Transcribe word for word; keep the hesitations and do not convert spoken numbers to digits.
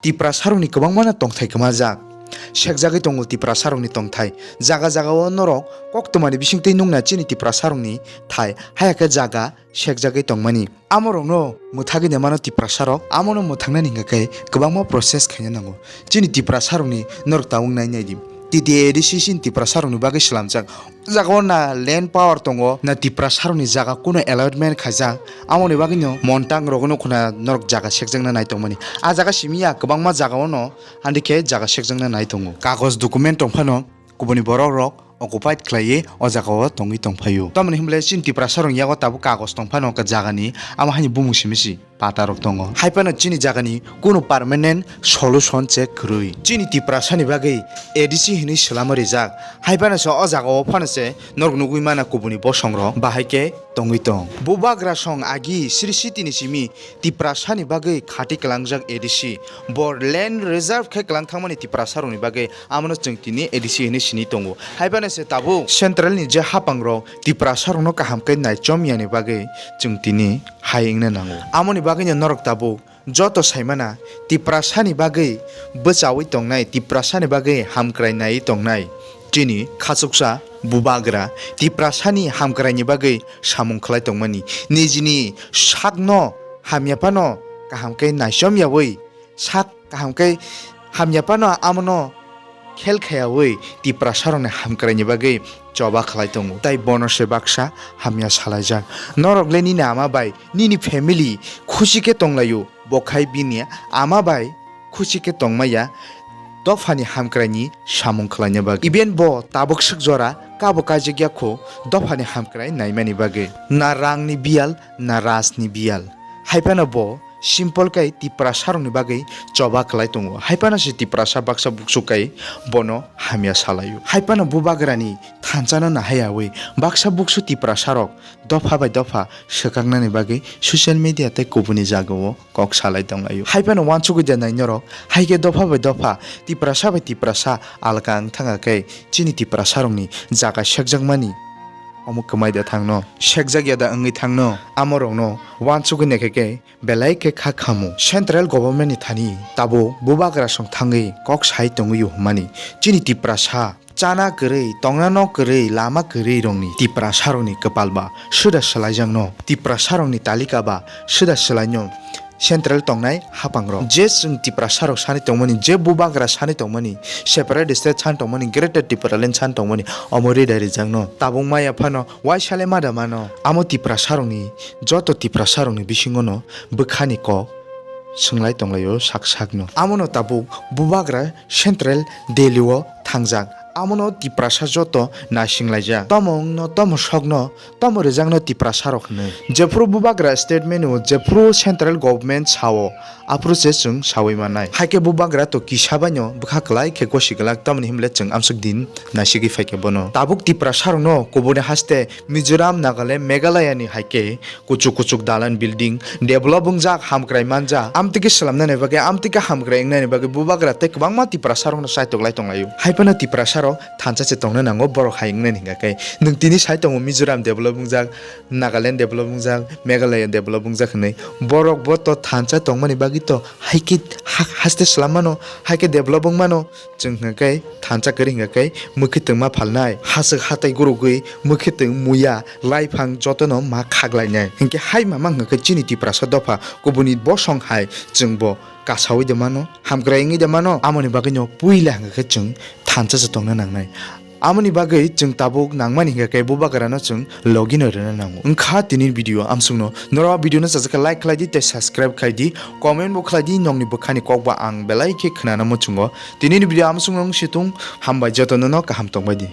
Tiprasarokni kwbangmano tongthai kwmajak. Sekjagwi tongo Tiprasarokni tongthai. Jaga jagao norok koktwmani bisingtwi nukna chini Tiprasarokni thai, haya khe jaga sekjagwi tongmani. Amorokno mwthagwi de mano Tiprasarok, amono mwthangnani hwnkha khe kwbangma process khaina nango. Chini Tiprasarokni norok tabuk nai nai di. T T A A D C chini Tiprasarokni bagwi slamjak. O jagao na land power tongo, na Tiprasarokni jaga kuno allotment khaijak. Amoni bagwino montang rogno khuna norok jaga sekjakna nai tongmani. A jaga simi ya kwbangma jagaono handikhe jaga sekjakna nai tongo. Kagoj document tongphano kubuni borokrok occupied khlaiwi o jagao tongwi tongphaio. Tamoni hwnle chini Tiprasarokni yago tabuk kagoj tongphano jagani, amo haini bumung simi si patarok tongo. Haiphano chini jagani kunu permanent solution che kwrwi. Chini Tiprasani bagwi A D C hinwi swlamo rijak. Haiphano se o jagao phano se norok nugwi mana kubuni bosongrok bahai khe tongwi tong. Bubagra song agi Sri Sitini simi Tiprasani bagwi khati kwlangjak A D C. Bo land reserve khe kwlang thangmani Tiprasarokni bagwi, amono chwng tini A D C hinwi sini tongo. Haiphano se tabuk central ni je hapangrok Tiprasarokno kaham khe naichomyani bagwi chwng tini hai wngna nango. Amoni bagwino norok tabuk joto saimana Tiprasani bagwi bwchaui tongnai, Tiprasani bagwi hamkrai naiwi tongnai chini khachuksa Bubagra Tiprasani hamkraini bagwi samung khlai tongmani. Nijini sakno hamya phano kaham khe naichomyaui, sak kaham khe hamya phano amono khel khayaui Tiprasarokni hamkraini bagwi choba khlai tongo. Tai bono se baksa hamya salaijak. Norok le nini ama bai, nini family khusi khe tonglaio, bo khai bini ama bai khusi khe tongmaya dophani hamkraini samung khlaina bagwi. Even bo tabuk swk jora kabo kaijakya kho dophani hamkrai naimani bagwi. Na rangni biyal, na rajni biyal. Haiphano bo simple khe Tiprasarokni bagwi choba khlai tongo. Haiphano se Tiprasa baksa buksu khe bono hamya salaio. Haiphano Bubagrani thanchano nahaiyaui baksa buksu Tiprasarok dopha bai dopha swkaknani bagwi social media tei kubuni jagao kok salai tonglaio. Haiphano uansugwi de nai norok, hai khe dopha bai dopha, Tiprasa bai Tiprasa alka wng thangkha khe chini Tiprasarokni jaga sekjakmani omo kwmai da thangno, sekjakya da wngwi thangno, amorokno uansugwi naikha khe belai khe kha khamu. Central government ni thani tabuk Bubagra song thangwi kok sai tongwi hwnmani. Chini Tiprasa chana kwrwi, tongnano kwrwi, lama kwrwi rokni Tiprasarokni kwpal ba suda swlaijakno. Tiprasarokni talika ba suda swlaino central tongnai hapangrok. Je chwng Tiprasarok sani tongmani, je Bubagra sani tongmani, separate state sani tongmani, Greater Tipraland sani tongmani, omo rida rijakno. Tabuk maya phano waisale ma da mano. Amo Tiprasarokni, joto Tiprasarokni bisingono bwkhani kok swngwlai tonglaio sak sakno. Amono tabuk Bubagra Central Delhi o thangjak. Amono Tiprasa joto naisinglaijak. Tamo wngno, tamo sokno, tamo rwjakno Tiprasarok hwnwi. Jephuru Bubagra statement o, jephuru Central Government sao, aphuru se chwng saui mannai. Hai khe Bubagra to kisa baino bwkha kwlai khe gosi glak, tamoni hwnle chwng amsuk din naisigwi phaikha bono. Tabuk Tiprasarokno kubuni haste Mizoram, Nagaland, Meghalaya ni hai khe kuchuk kuchuk dalan building develop wngjak, hamkrai manjak. Amtwi khe swlamnani bagwi, amtwi khe hamkrai wngnani bagwi Bubagra tei kwbangma Tiprasarokno chaitok lai tonglaio. Hai phano Tiprasarok thansa se tongna nango, borok hai wngnani hwnkha khe. Nwng tini sai tongo Mizoram develop wngjak, Nagaland develop wngjak, Meghalaya develop wngjak hwnwi. Borok bo to thansa tongmani bagwi to hai khe ha-, haste swlam mano, hai khe develop wng mano. Chwng hwnkha khe thansa kwrwi hwnkha khe mwkhwtwng ma phalnai, haswk hatai gurugwi mwkhwtwng, muya, laiphang jotono ma khaklainai. Hinkhe hai mama hwnkha khe chini Tiprasa dopha kubuni bosong hai chwngbo kasaui de mano, hamkrai wngwi de mano, amoni bagwino puila hwnkha khe chwng thansa se tongna nangnai. Amoni bagwi chwng tabuk nangmani hwnkha khe Bubagrano chwng logino rwna nango. Wngkha tini video amsukno. Norok video no chajak khe like khlai di tei subscribe khlai di, comment bo khlai di, nokni bwkhani kok bo ang belai khe khnana muchungo. Tini ni video amsukno wng situng, hambai jotono no kaham tongbai di.